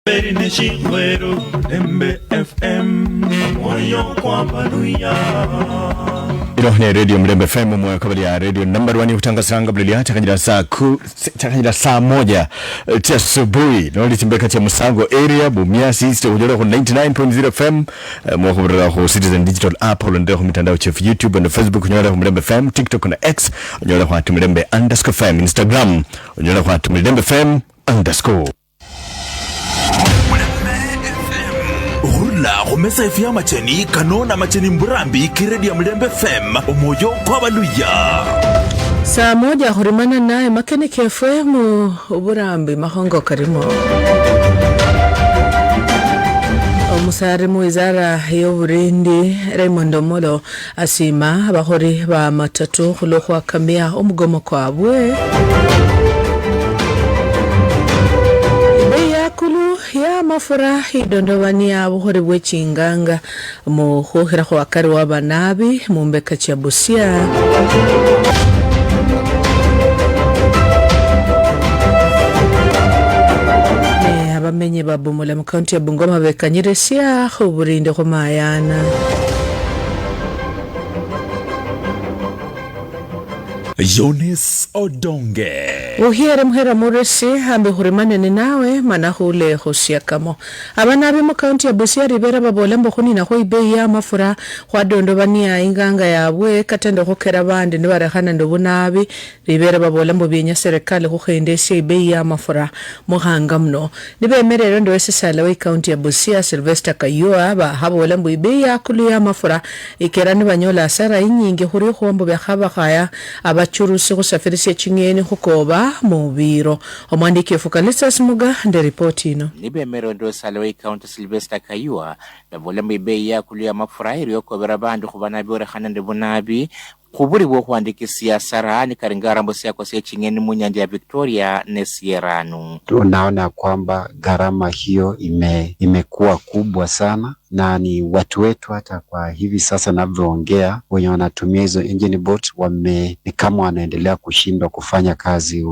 Mulembe FM moyo kwa baluya. Ino ni Radio Mulembe FM mwe kabali ya radio number 1 kutangaza buli takanyira saa saa 1 cha asubuhi noli timbeka cha Musango area Bumiasi East kujola ku 99.0 FM mwa ku Citizen Digital app holondera ku mitandao chef YouTube na Facebook nyola ku Mulembe FM, TikTok na X nyola ku @mulembe_fm, Instagram nyola ku @mulembe_fm. Hurula khumesa efu ya macheni kanona macheni mburambi kiredi ya Mulembe FM omwoyo kwa baluya. Saa 1 hurimana naye Makeneke FM uburambi mahongo karimo. Omusari mu wizara y'oburindi Raymond Omolo asima abakhori ba matatu khulwokhwakamya omugomo kwabwe. Yakulu ya mafura idondobania bukhori bwe chinganga mu khukhirakho akari wa banabi mumbeka cha Busia. Ne abamenye babomola mu county ya Bungoma bekanyiresia khuburinde khumayana. Jones Odonge uhiere muhera muresi hambe hurimane nawe mana hule khusiakamo. Abana mu county ya Busia ribera babola mbo khunina khu ibeyi ya mafura khwadondobania inganga yabwe katendo khukera bandi nibarekhana ndo bunabi ribera babola mbo bienya serikali khukhendesya ibeyi ya mafura mukhanga muno. Nibemerero ndo wesesala we county ya Busia Sylvester Kayua bahabola mbo ibeyi yakulu ya mafura ikera nibanyola asara inyingi khuri khombo byakhabakhaya abachurusi khusafirisya chingeni khukoba mubiro. Omwandiki Fukalisas Muga ndi ripoti ino. Nibemerero ndo sala county Sylvester Kayua babola mbo ibeyi yakulu ya mafura iriyokobera bandu khubana byorekhana ndi bunabi khuburi bwo khuandikisya sara ni karingarambo syako syechingeni munyanja ya Victoria ne Sierrano. Tunaona kwamba gharama hiyo imekuwa kubwa sana, na ni watu wetu hata kwa hivi sasa navyoongea wenye wanatumia hizo engine boat ni kama wanaendelea kushindwa kufanya kazi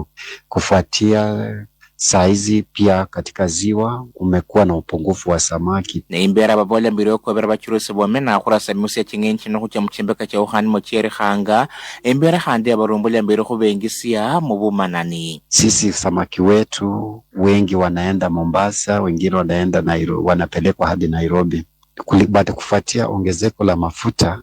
kufuatia saizi. Pia katika ziwa kumekuwa na upungufu wa samaki. Ne imbera babola mbiroko bera bachurusi bomena khurasa miusi chingeni chino khucha muchimbeka cha Wuhan mochiere khanga imbera khandi abarumbula mbiro khubengisia mubumanani. Sisi samaki wetu wengi wanaenda Mombasa, wengine wanaenda Nairobi, wanapelekwa hadi Nairobi. Baada kufuatia ongezeko la mafuta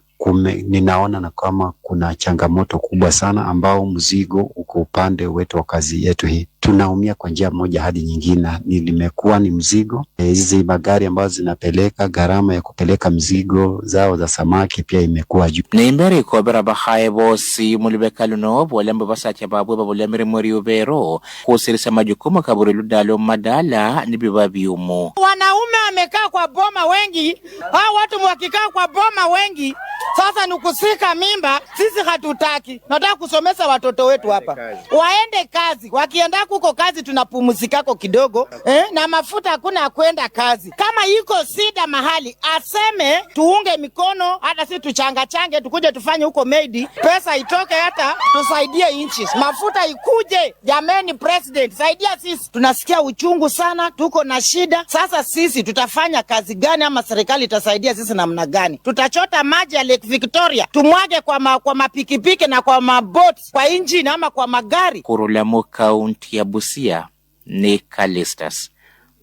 ninaona na kama kuna changamoto kubwa sana ambao mzigo uko upande wetu wa kazi yetu hii. Tunaumia kwa njia moja hadi nyingine, limekuwa ni mzigo. Hizi magari ambazo zinapeleka, gharama ya kupeleka mzigo zao za samaki pia imekuwa juu. Ne imbere ikobera bakhaye bosi mulibeka luno bolembe basacha babwe babolemere muri ubero khusirisa majukumu kaburi ludalo madala nibiba byumo. Wanaume wamekaa kwa boma wengi, hao watu wakikaa kwa boma wengi sasa ni kusika mimba. Sisi hatutaki. Nataka kusomesa watoto wetu hapa waende kazi. Wakienda kuko kazi tunapumzikako kidogo, na mafuta hakuna kwenda kazi. Kama iko sida mahali aseme tuunge mikono, hata sisi tuchanga change tukuje tufanye huko made, pesa itoke hata tusaidie inchi, mafuta ikuje. Jameni president, saidia sisi, tunasikia uchungu sana, tuko na shida. Sasa sisi tutafanya kazi gani, ama serikali itasaidia sisi namna gani? Tutachota maji ya Lake Victoria tumwage kwa mapikipiki na kwa mabot, kwa engine ama kwa magari. Kurula mu county ya Busia ni Calistas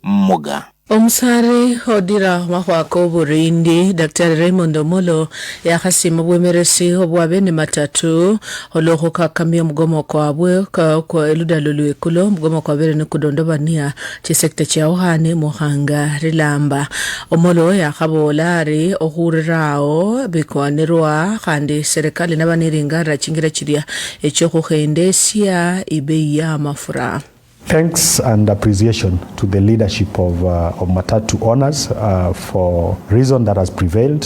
Muga. Omusare odira makhwaka oburindi Dr. Raymond Omolo yakhasima bwemeresi obwabene matatu olwokhukakamya omugomo kwabwe kwa eludalo lwekulo omugomo kwabere nikudondobania chisekta cha Wuhan mukhanga rilamba. Omolo yakhabola ari okhurirawo bikwanirwa khandi serikali nabaniringara chingira chiria echokhukhendesya ibeyi ya mafura. Thanks and appreciation to the leadership of Matatu owners for reason that has prevailed,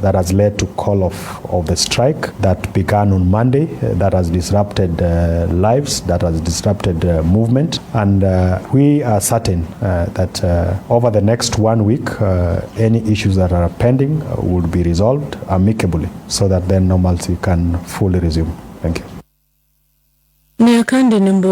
that has led to call off of the strike that began on Monday, that has disrupted lives, that has disrupted movement. And we are certain that over the next 1 week, any issues that are pending will be resolved amicably so that then normalcy can fully resume. Thank you. Ne akandi nimbo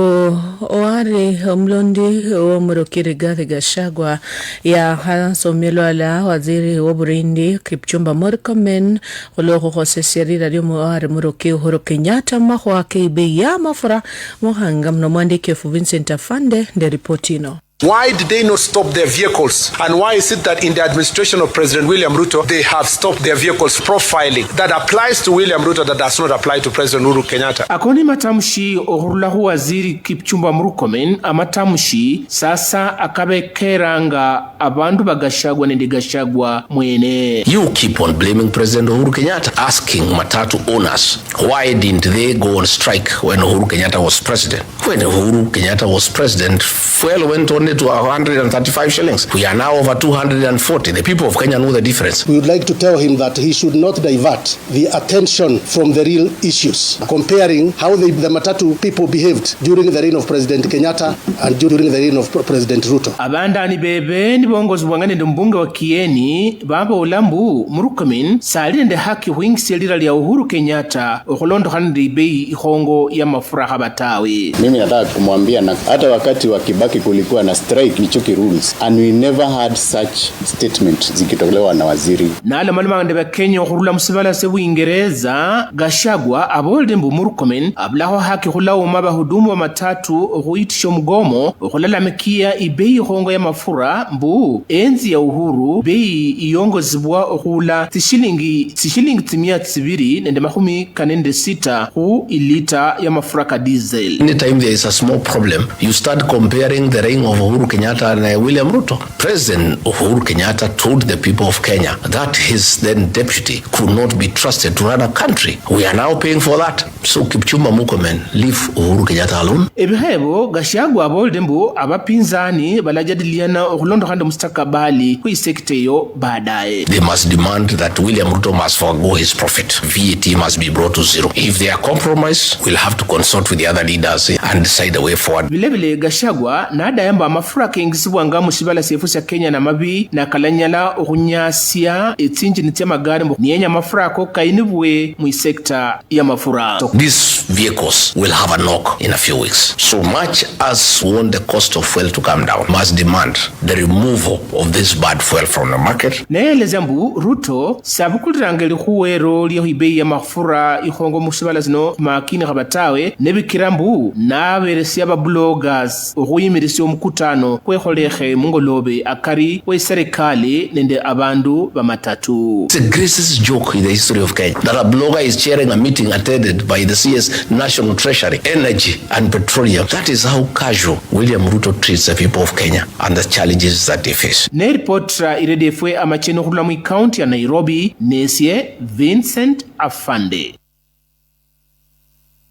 oana Ari omulondi womuruki Rigathi Gachagua yakhasomelwala waziri woburindi Kipchumba Murkomen khulwokhukhosesya lira lyomu ari muruki Uhuru Kenyatta mumakhwa ke ibei ya mafura mukhanga muno. Mwandiki wefu Vincent Afande nde ripoti ino. Why did they not stop their vehicles? And why is it that in the administration of President William Ruto, they have stopped their vehicles profiling? That applies to William Ruto, that does not apply to President Uhuru Kenyatta. Ako ni matamshi okhurula khu waziri Kipchumba Murkomen, amatamshi sasa akabekeranga abandu bagashagwa nende Gachagua mwene. You keep on blaming President Uhuru Kenyatta, asking Matatu owners why didn't they go on strike when Uhuru Kenyatta was president? When Uhuru Kenyatta was president, fuel went only to 135 shillings. We are now over 240. The people of Kenya know the difference. We would like to tell him that he should not divert the attention from the real issues, comparing how the Matatu people behaved during the reign of President Kenyatta and during the reign of President Ruto. Abandani bebe nibongozebwanga nende mbunge wa Kieni babola mbu Murkomen sali nende haki khwingisya lira lya Uhuru Kenyatta okhulondokhana nende ibei ikhongo ya mafura khaba tawe. Mimi nataka kumwambia na hata wakati wa Kibaki kulikuwa na strike Michuki rules and we never had such statement zikitolewa na waziri. Nalomalomanga nende bakenya okhurula musibala se Buingereza, Gachagua abolele mbu Murkomen abulakho haki khulawuma bahudumu ba matatu okhuyitisha omugomo okhulalamikia ibei ikhongo ya mafura, mbu enzi ya Uhuru bei iyongozebwa okhula tsishilingi 246 khu ilita ya mafura ka diesel. Anytime there is a small problem, you start comparing the reign of Uhuru Kenyatta and William Ruto. President Uhuru Kenyatta told the people of Kenya that his then deputy could not be trusted to run a country. We are now paying for that. So Kipchumba Murkomen, leave Uhuru Kenyatta alone. Ebikhebo Gachagua abolele mbu abapinzani balajadiliana okhulondokhana mustakabali khwisekita eyo baadaye. They must demand that William Ruto must forgo his profit. VAT must be brought to zero. If they are compromised, we'll have to consult with the other leaders and decide the way forward. Vilevile Gachagua nadayamba amafura kengisibwanga musibala sefu sya Kenya namabi nakalanyala okhunyasya etsinjini tsyamagari mbu niyenya amafura ako kayinibwe mwisekta ya mafura. These vehicles will have a knock in a few weeks. So much as we want the cost of fuel to come down, must demand the removal of this bad fuel from the market. Neelezya mbu Ruto sabukuliranga likhuwero lye ya mafura ikhongo musibala sino makini khaba tawe, nebikira mbu naberesya ba bloggers okhuyimirisya omukutano kwekholekhe mungolobe akari we serikali nende abandu bamatatu. It's the greatest joke in the history of Kenya that a blogger is chairing a meeting attended by the CS National Treasury, Energy and Petroleum. That is how casual William Ruto treats the people of Kenya and the challenges that they face. Neripotera iredio efwe amacheno khurula mu county ya Nairobi, nesye Vincent Afande.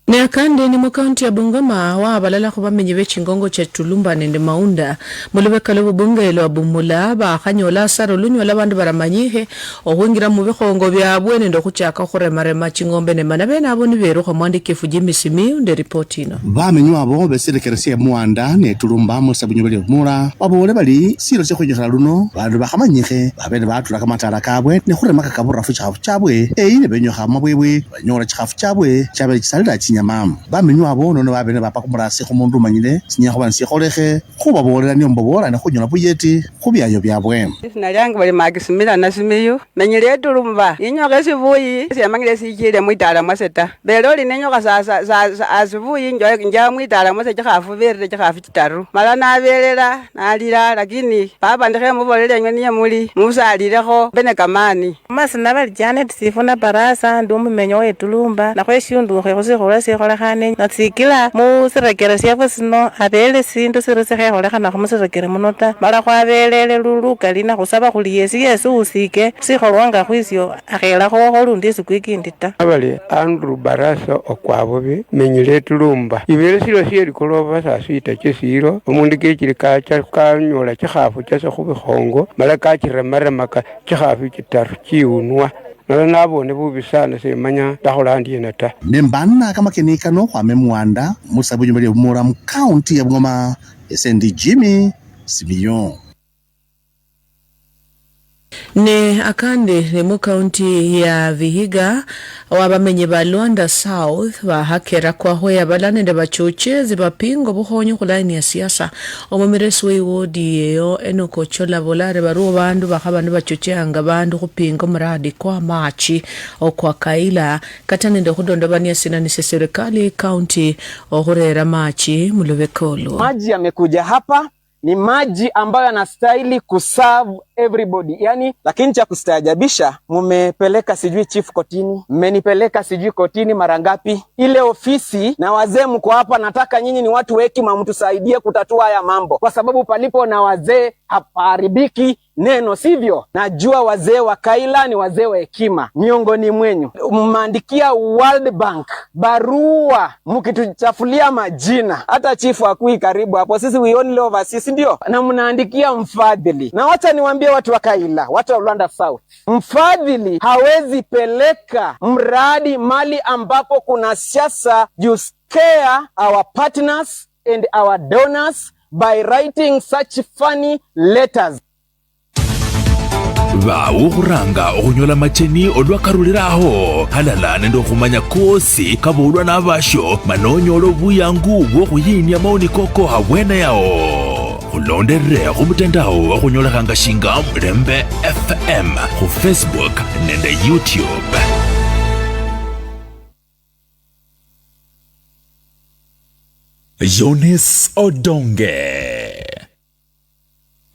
Ne akandi ni mukaunti ya Bungoma wa balala khubamenyi bechingongo cha Tulumba nende Maunda mulubeka lobubunge lwa Bumula bakhanyola asara olunywa abandu baramanyikhe okhwingira mu bikhongo byabwe nende okhuchaka khuremarema chingombe ne mana bene abo niberukha. Mwandiki Jimmy Simiyu nde ripoti ino. Bamenyi abo beserekeresia Muanda ne Tulumba musabunyo bali Bumula babole bali silo sekhwenyekhala luno bandu bakhamanyikhe babene batula kamatala kabwe ne khuremaka kaburafu chikhafu chabwe eyi ne benyokha mabwebwe banyola chikhafu chabwe chabele chisalila chinyama. Bamenyi abo nono babene bapa kumurasi khumundu umanyile sinya khuba nsikholekhe khubabolela niyo mbobola ne khunyola buyeti khubyayo byabwe. Lisina lyange bali Makisimila Nasimiyu menyile Tulumba inyokha esibuyi syamanyile sichile mwitala mwase ta bele oli nenyokha sa asibuyi nja mwitala mwase chikhafu berere chikhafu chitaru mala nabelela nalila, lakini papa ndikhe mubolele enywe niye muli musalilekho bene kamani. Masina bali Janet Sifuna Barasa ndi umumenyo we Tulumba nakhweshundukhe khusikhola sikholekhane natsikila musirekere syafwe sino abele sindu siri sikhekholekhanakho musirekere muno ta mala khwabelele lulukali nakhusaba khuli yesi yesi usike sikholwanga khwisyo akhelakho lundi isiku ikindi ta. Abali Andrew Barasa okwabubi menyile Tulumba ibele silo syelikoloba sasita chesilo omundu kechili kacha kanyola chikhafu chase khubikhongo mala kachiremaremaka chikhafu chitaru chiunwa nala nabone bubi sana semanya ndakhola ndiena ta. Nembana kamakeni kano khwame Muanda musabunyo bali Bumula mu county ya Bungoma esendi Jimmy Simiyu. Ne akandi ni mu kaunti ya Vihiga, wabamenyi ba Luanda South bahakhera kwahoya bala nende bachochezi bapinga bukhonyi khulaini ya siasa. Omumiresi we wodi eyo Enoch Ochola bolare baruo bandu bakhaba nibachocheanga bandu khupinga muradi kwa machi okwa Kaila kata nende khudondobania sinanise serikali county okhurera machi mulubekolo. Maji yamekuja hapa ni maji ambayo yanastahili kuserve everybody. Yani, lakini cha kustaajabisha, mumepeleka sijui chief kotini, mmenipeleka sijui kotini mara ngapi. Ile ofisi na wazee mko hapa, nataka nyinyi ni watu hekima, mtusaidie kutatua haya mambo, kwa sababu palipo na wazee hapaharibiki neno, sivyo? Najua wazee wa Kaila ni wazee wa hekima miongoni mwenyu. Mmeandikia World Bank barua mkituchafulia majina, hata chifu hakui karibu hapo, sisi we only overseas, ndio? Na mnaandikia mfadhili. Na wacha niwaambie watu wa Kaila, watu wa Luanda South, mfadhili hawezi peleka mradi mali ambapo kuna siasa. You scare our partners and our donors by writing such funny letters. Bawo khuranga okhunyola macheni olwakaruliraho halala nende okhumanya kosi kabolwa nabasho manonyola obuyangu bwokhuyinia maoni koko habwene yao. Khulonderere khumutandao okhunyolekhanga shinga Mulembe FM khu Facebook nende YouTube. Jones Odonge.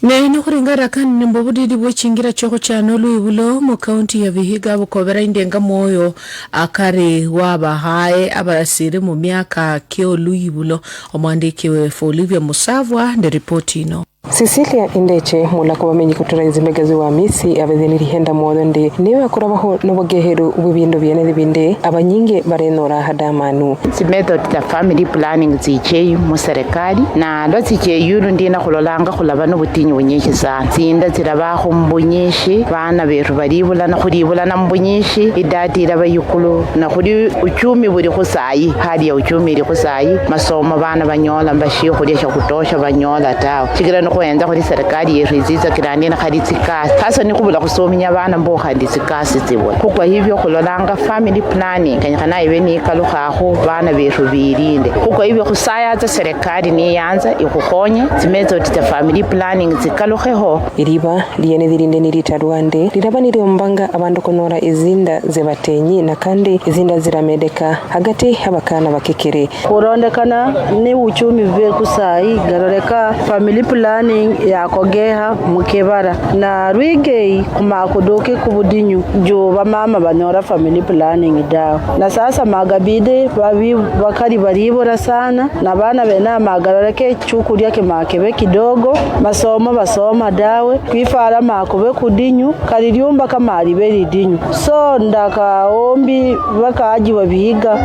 Ne khuringara kandi nimbo budidi bwechingira chokho chano lwibulo mu county ya Vihiga bukobera indenga moyo akari wabahaye abarasire mu myaka kyo lwibulo. Omwandiki wefu Olivia Musavwa ndi ripoti ino. Cecilia Indeche mulako bamenyi kutura izimegazi wa misi abetheniri henda mwothe ndi niwe akurabaho n'obugeheru bw'ebindu byene binde abanyinge barenora hadamanu. Method za family planning zicheyu mu serikali na ndo zicheyulu ndina khulolanga khulaba n'obutinyu bunyishi sana tsinda zirabakho mubunyishi bana betu baribulana khulibulana mubunyishi idadi iraba yikulu na khuli uchumi buli khusayi hali ya uchumi iri khusayi masomo bana banyola mbashi khulya sha kutosha banyola tawe chikira kuenda kuri serikali yetu kirani na khali tsikasi hasa ni kubula kusominya bana mbo khandi tsikasi tsibwe. Kwa hivyo khulolanga family planning kanyakana ibe ni kalukhaho bana betu bilinde. Kwa hivyo khusaya tsa serikali ni yanza ikhukhonye tsimetso tsa family planning tsikalukheho. Iriba liyene lirinde niritarwande riraba niriombanga abandu konora izinda zebatenyi na kandi izinda ziramedeka hagati abakana bakikere kurondekana ni uchumi bwe kusayi garoreka family planning yakogeha mukebara na rwigei kumakuduke kubudinyu jo bamama banyora family planning dawo na sasa magabide babi bakari baribora sana na bana bena magaroreke chukurya kemakebe kidogo masomo basoma dawe kwifara makube kudinyu kaliriumba kamali beri dinyu so ndaka ombi bakaji babihiga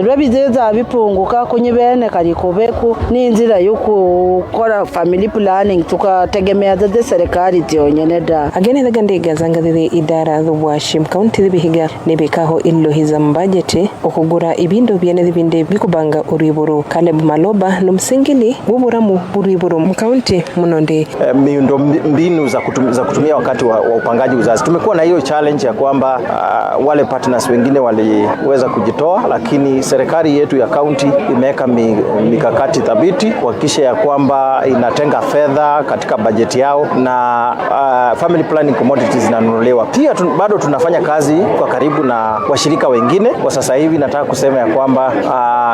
rwebizeza bipunguka kunyibene kalikobeku ninzira yukukora family planning tukategemea za serikali tionyene da. Agene thagande zangathire idara thubwashim county thibihiga nibikaho ilohiza mbajeti okugura ibindu byene thibinde bikubanga uriburu. Caleb Maloba nomsingili buburamu buriburu mu county munonde. Miundo mbinu za kutumia wakati wa upangaji uzazi. Tumekuwa na hiyo challenge ya kwamba wale partners wengine waliweza kujitoa, lakini serikali yetu ya county imeweka mikakati thabiti kuhakikisha ya kwamba inatenga fedha katika bajeti yao na family planning commodities zinanunuliwa. Pia bado tunafanya kazi kwa karibu na washirika wengine. Kwa sasa hivi nataka kusema ya kwamba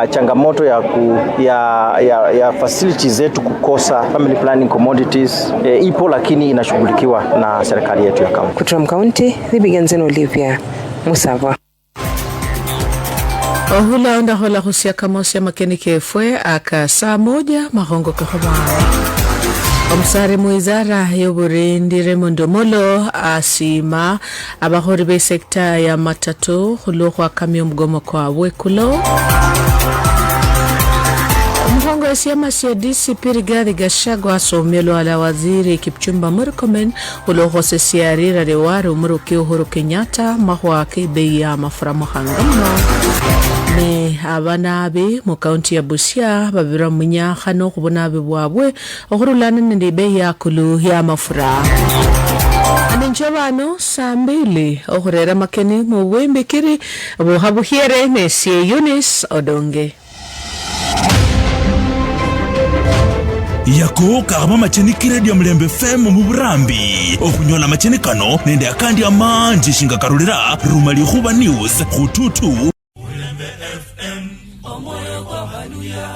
changamoto ya facilities zetu kukosa family planning commodities ipo, lakini inashughulikiwa na serikali yetu ya county. Kutoka county Thibiganzeno Olivia Musava. Ohula onda hola husia kamosia makeni kefwe aka saa moja mahongo kahobaa. Omusare muizara y'oburindi Raymond Omolo asima abahori be sekta ya matatu khulwokhwakamya omugomo kwabwe kulo. Mhongo ya sya DCP Rigathi Gachagua asomyelwa ala waziri Kipchumba Murkomen khulwokhosesya rira liwari omuruki Uhuru Kenyatta makhwa ke bei ya mafura muhanga muno. Ne abanabi mu county ya Busia babira munyakhano khubunabi bwabwe okhurulana nende bei yakulu ya mafura. Anenjo bano saa mbili okhurera makeni mubwimbikiri bukha bukhyere nesye Eunice Odonge. Yako karama macheni kiredio Mulembe FM muburambi okhunyola macheni kano nende akandi amanji shinga karulira ruma likhuba news khututu. Mulembe FM omwoyo kwa baluya.